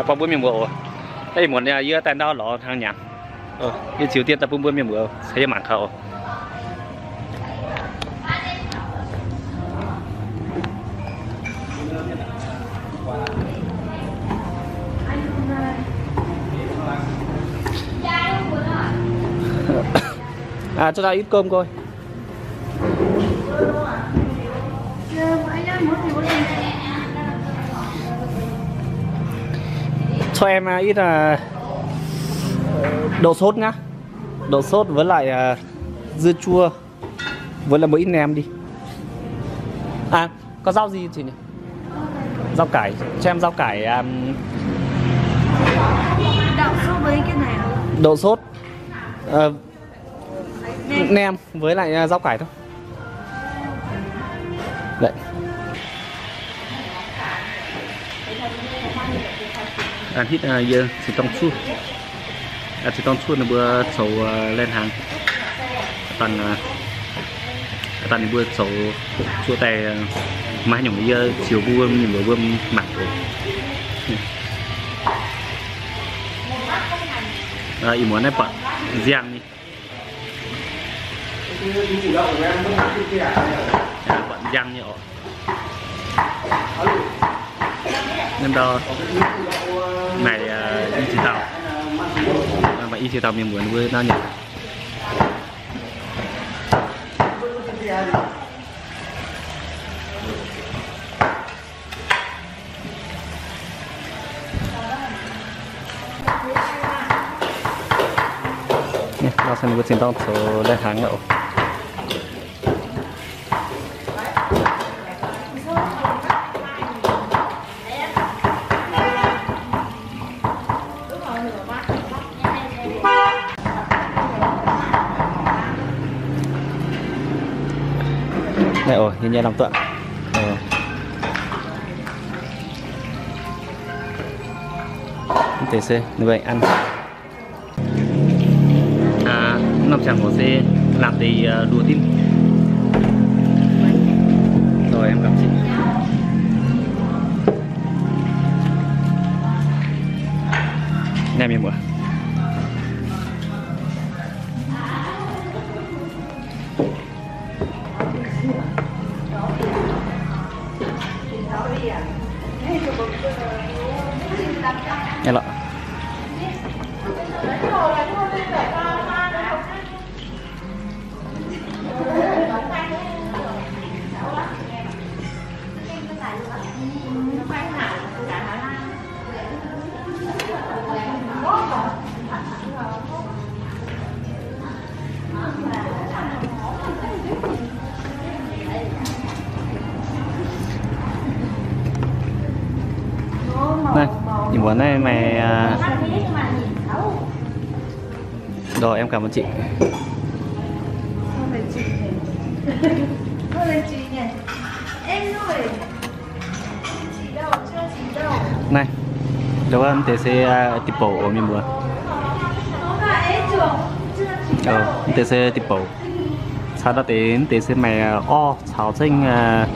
Buangh mbuo mienh muoz oc. Ih muonz yie daaih ndau lorz hnangv nyanc. Yie ziux dien daaih bun mbuo mienh muoz caux yie mangc gaax oc. À, cho tao ít cơm coi. Cho em, à, ít, à, đậu sốt nhá. Đậu sốt với lại, à, dưa chua. Với lại một ít nem đi. À, có rau gì chị nhỉ? Rau cải, cho em rau cải, à, đậu sốt với cái này hả? Đậu sốt. Ờ, nem với lại, à, rau cải thôi. Đấy. Aa, hitv, aa, yie cingx dorng cuov. Aa, cingx dorng cuov ninh mbuo zoux, aa, lai-hnaangx. Dangh, aa, dangh ninh mbuo zoux cuotv daaih, aa, maaih nyungc yie ziux bun mbuo mienh muoz wuom mangc oc. Aa, ih muonz naaiv buatc nziang nyei. Buatc nziang nyei oc. Nyiemv ndau naaic, i cin dauh, i cin dauh mienh muoz wuov nor nyei. Nor se ninh mbuo cingx dangh zoux lai-hnaangx oc. Naaiv oc, yie nyei lamh duqv. Mv deix se ninh mbuo an. Norm ziangh hoc se laangz deix yie luoqc dimv. Doi em gapv zinh. Naaiv mienh muoz. Naaiv, ih muonz naaiv maaih, aa, đòi em cảm ơn chị. Naaiv, ndau wuov mv deix se, aa, deic-bouc oc mienh muoz. Mv deix se deic-bouc. Caux ndau deix mv deix se maaih, aa, orv caux zengv, aa,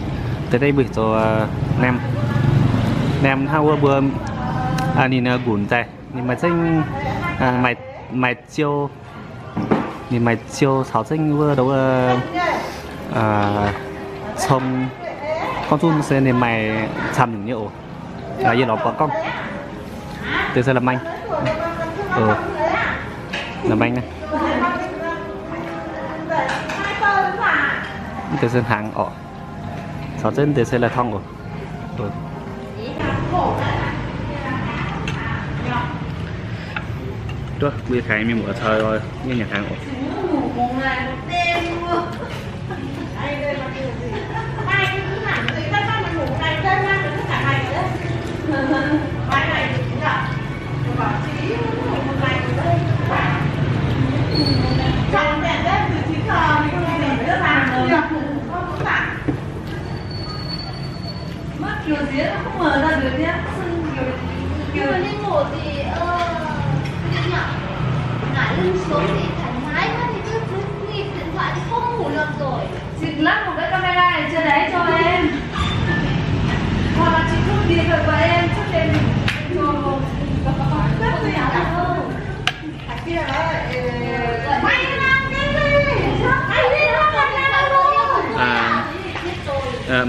deix deix mbuo heuc zoux, aa, nem. Nem hnangv wuov mbuo, aa, ninh, aa, nqunc daaih, ninh maaih zengv, aa, maaih, maaih ziou. Ninh maaih ziou caux zengv wuov, wuov, aa, cong, gorngv zunv se ninh maaih camv nyungc nyei oc. Yie lorz buatc gorngv deix se la'maeng, la'maeng naaiv, deix se hnaangx oc. Caux zengv deix se lai-tong oc. Duqv mbuo tengx mienh muoz caux nyei nyanc hnaangx oc. Mă kiểu gì nó không mở ra được nhá. Sưng kiểu, kiểu. Nhưng mà Linh ngủ thì, ờ, Linh nhỉ? Ngại Linh xuống thì thoải mái quá thì cứ, cứ nghịch điện thoại thì không ngủ được rồi. Chị lắp một cái camera ở trên đấy cho em. Hoặc là chị cúp điện thoại của em, trước tiên mình cho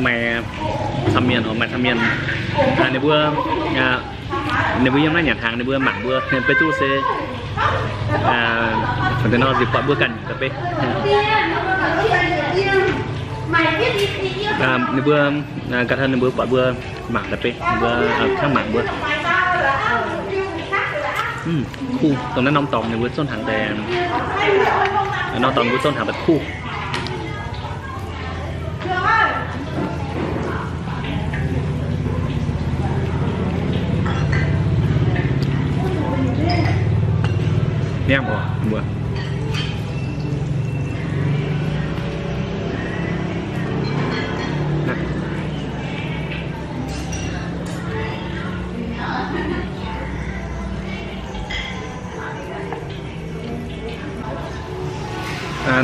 Maaih camv mienh oc, maaih camv mienh. Ninh mbuo, ninh mbuo yiem naaiv nyanc hnaangx, ninh mbuo mangc mbuo, beiv duqv se, nor ziux buatc mbuo ganh da'beiv. Ninh mbuo, ga'hlen ninh mbuo buatc mbuo mangc da'beiv, ninh mbuo hnangv mangc mbuo. Kuv, dongh naaiv norm dorngx ninh mbuo zouv hnaangx daaih, norm dorngx mbuo zouv hnaangx daaih kuv. Niangv oc mbuo.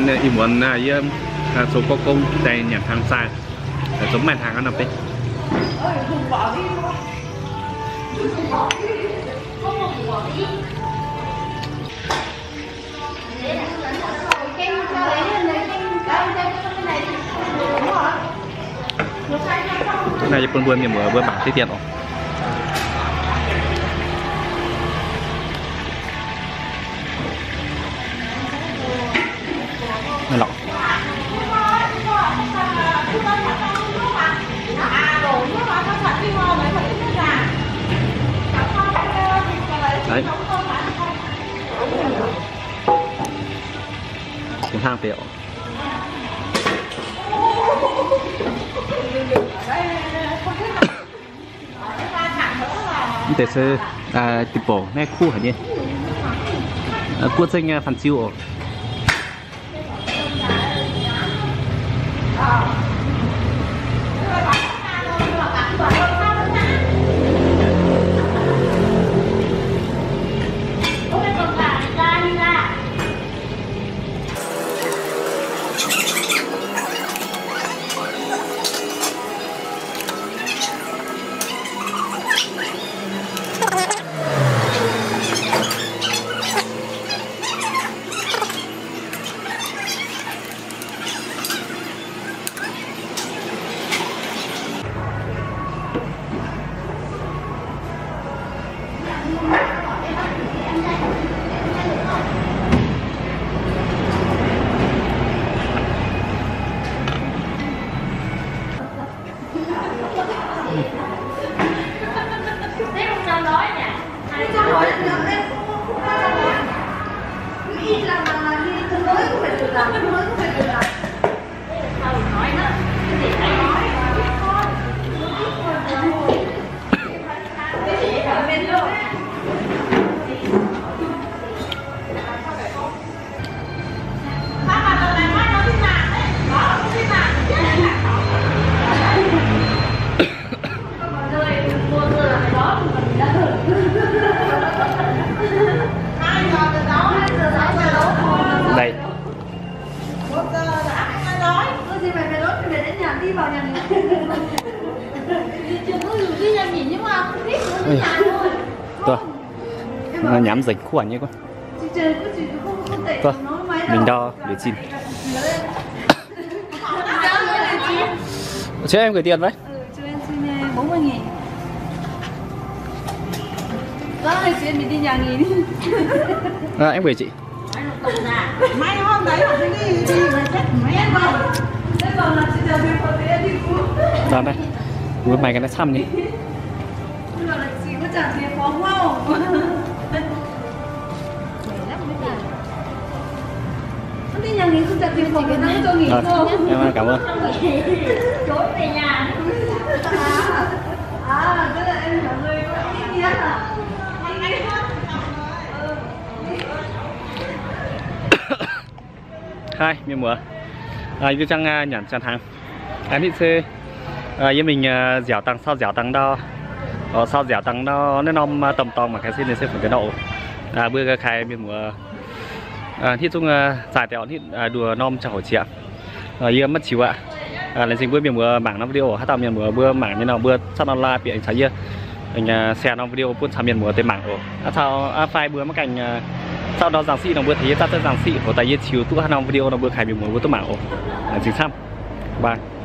Ih muonz yie zoux gong daaih nyanc hnaangx zaah, zoux maaih hnaangx aqv nor beiv. Naaiv yie bun mbuo mienh muoz mbuo mangc diqv dien oc. Naaiv lorqc. Naaiv. Kungx hnangv deix oc. Mv deix se deic-bouc naaiv kuv haic nyei. Guoqv zengv nyei fanh ziu oc. Đây. Ui, tuh. Nó nhắm dịch khuẩn như quá. Tuh, mình đo để xin. Cho em gửi tiền với. Đó, em gửi chị. Đón đây. Mbuo maaih ga'naaiv camv nyei. Ờ, em cảm ơn. Hai mienh muoz, yie cang nyanc cang hnaangx. Hnitv se yie mingh nziaauc dangh, sau nziaauc dangh ndau, sau nziaauc dangh ndau naaiv norm domh dorngx mangc gaax se ninh se fungc deix nor oc. Mbuo ga'kaic mienh muoz hnitv zungv zaah deix oc, hnitv nduoh norm ziangh hoc qiex. Yie maiv ziux aqv. Laengz zingh mbuo mienh muoz mangc norm video. Haaix dauh mienh muoz mbuo mangc nyei nor mbuo camv norm like bieqc caux yie share norm video bun caux mienh muoz deix mangc oc. Aa, caux aa fai mbuo maiv gaengh camv norm nzangc siqv nor mbuo tengx yie zaah zengv nzangc siqv hoc daaih yie ziux duqv haaix norm video nor mbuo kaaix mienh muoz mbuo duqv mangc oc. Laengz zingh camv. Bye.